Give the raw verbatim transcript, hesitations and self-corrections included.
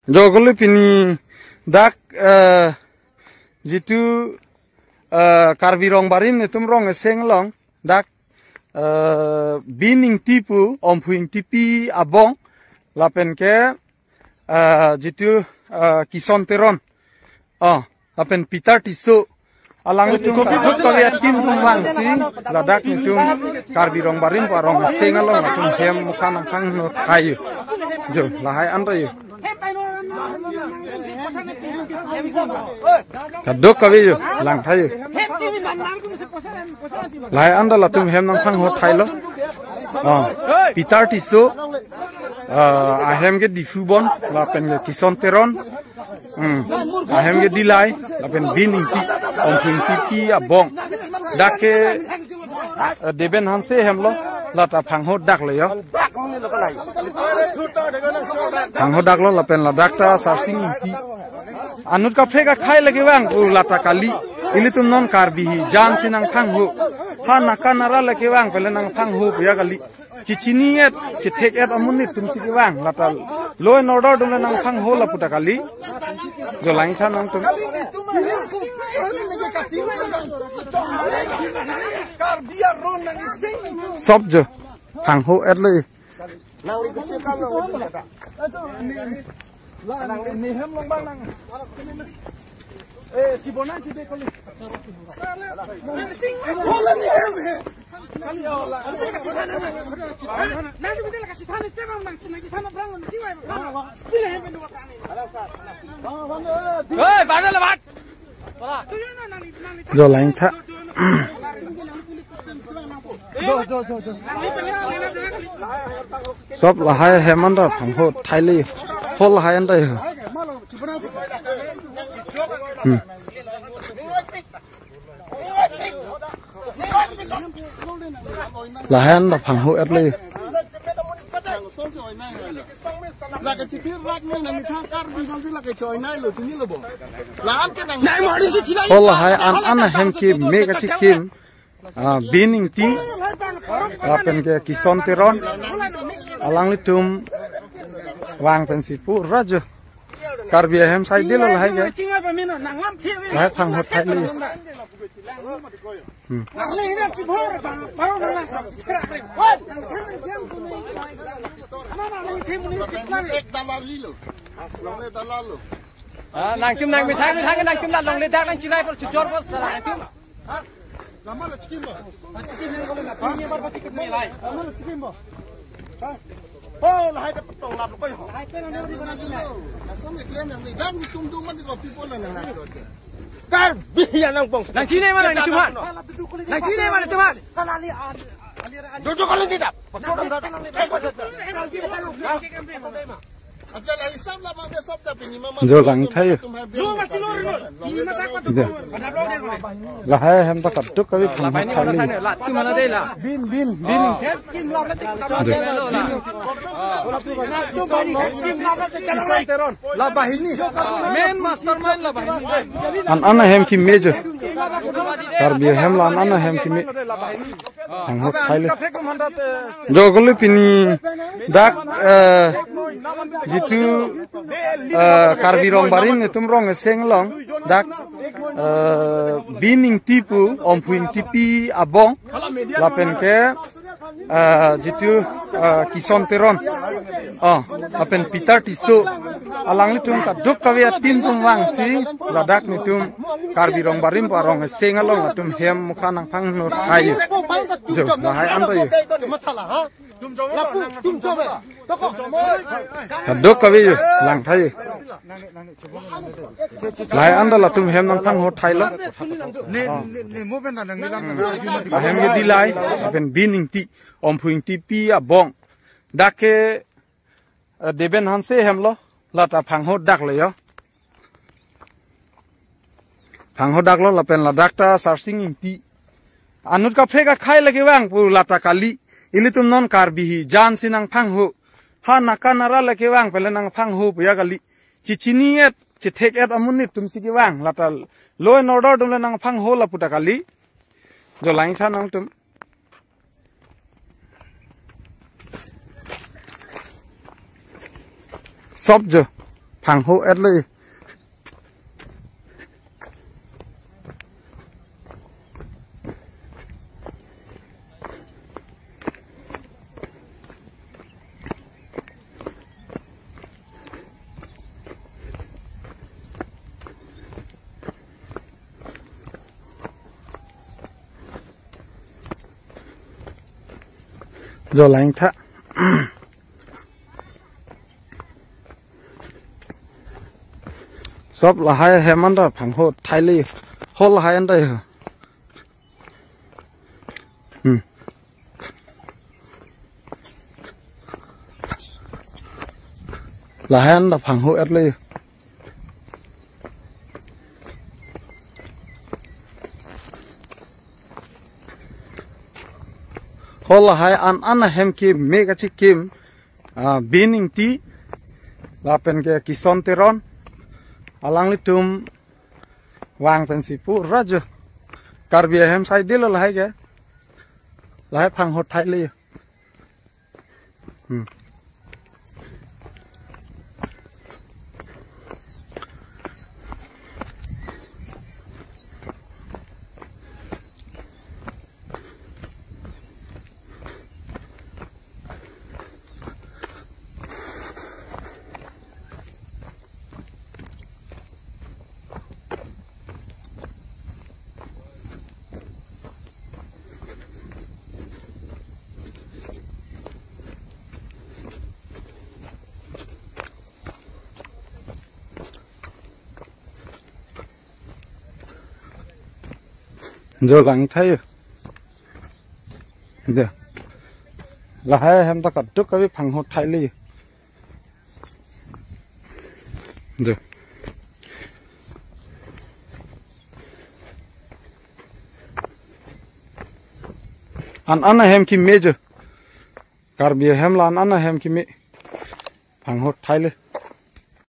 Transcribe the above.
Jogoli pini dak, eh, jitu, eh, Karbi Rongbarim netum rong aseng along dak, eh, Bin Ingti pu Omphu Ingtipi abong lapen ke, eh, jitu, eh, Kison Teron, oh, lapen Peter Tisso, alanglitum kadokave ateam atum vangsi ladak netum Karbi Rongbarim pu arong aseng along atum hem mukha nangphanghut thai jo. Jo lahai anta jo. Kadokave jo lang thai jo. Lahai anta latum hem nangphanghut thailo. Oh, Peter Tisso, ah, ahem ke Diphu bon, lapen ke Kison Teron, hmm, ahem ke Dillai, lapen Bin Ingti, Omphu Ingtipi abong. Dak ke, eh, Deben Hanse hemlo, lata phanghut daklo jo. Phanghut daklo, lapen ladak ta Sarsing Ingti. Anut kaprek akhei le kevang pu lata kali. Ilitum non Karbi hi jan si nangphanghu. Ha Naga Nara le kevang pele nangphanghu pu ya kali. Chichini et, chithek et amonit atum si kevang lata law and order atum le nangphanghu lapu ta kali. Jo lang tha nangtum. Sop jo. Phanghu etlo. Hei, bandel bat. Jo lang tha. Sop lahai hem anta phanghu thailo. Hol lahai anta. Hmm. Lahai anta phanghu etlo. Hol lahai an an ahem keme kachikim. Ah, Bin Ingti, lapen ke Kison Teron, alanglitum vang pensi pura jo. Karbi ahem sai dilo lahai ke. Lahai phanghu thailo. Hmm. Ah, nangtum nangmethang methang nangtum la longle dak nangchinai por chujor por sala nangtum. Lama lo chikim bo. Chikim ni ko na. Ni bar chikim ni lai. Lama lo chikim bo. Ha? Oh, lahai ta tong lap lo koi ho. Langsung ni kalian yang ni dan tumdum man ko people na na. Karbi angbong. Nangchinai ma nangtum han? Nangchinai ma nangtum han? Jojo kali tidak. Pasok dong dah. Jo lang tha jo. Lahai hem ta kadokave phanghu thailo. Bin, bin, bin. Jo. La bahini. Main mastermind la bahini. An an ahem keme jo. Karbi ahem la an an ahem keme. Phanghu thailo. Jogoli pini dak, eh, jitu, eh, Karbi Rongbarim netum rong aseng along dak, eh, Bin Ingti pu Omphu Ingtipi abong lapen ke, eh, jitu, eh, Kison Teron, oh, lapen Peter Tisso, alanglitum kadokave ateam atum vangsi ladak netum Karbi Rongbarim pu arong aseng along atum hem mukha nangphanghut thai jo. Jo lahai anta jo. Kadokave jo lang tha jo. Lahai anta latum hem nangphanghut thailo. Ahem ke Dillai, lapen Bin Ingti, Omphu Ingtipi abong. Dak ke, eh, Deben Hanse hemlo, lata phanghu daklo jo. Phanghu daklo lapen ladak ta Sarsing Ingti. Anut kaprek akhei le kevang pu lata kali. Ilitum non Karbi hi jan si nangphanghu. Ha Naga Nara le kevang pele nangphanghu pu ya kali. Chichini et, chithek et amonit atum si kevang lata law and order atum le nangphanghu lapu ta kali. Jo lang tha nangtum. Sop jo. phangho et le. Jo lang tha. Sob lahai hem anta phangho thai le. Hol lahai anta ho. Hmm. Lahai anta phangho et le. Hol lahai an an ahem keme kachikim, ah, Bini Ingti, lapen ke Kison Teron, alanglitum vang pensi pura jo. Karbi ahem sai dilo lahai ke. Lahai phangho thai le. Hmm. Jo lang tha. De. Lahai hem ta kaduk kabi phangho thai le. De. An an ahem keme jo. Karbi ahem la an an ahem keme. Phangho thai le.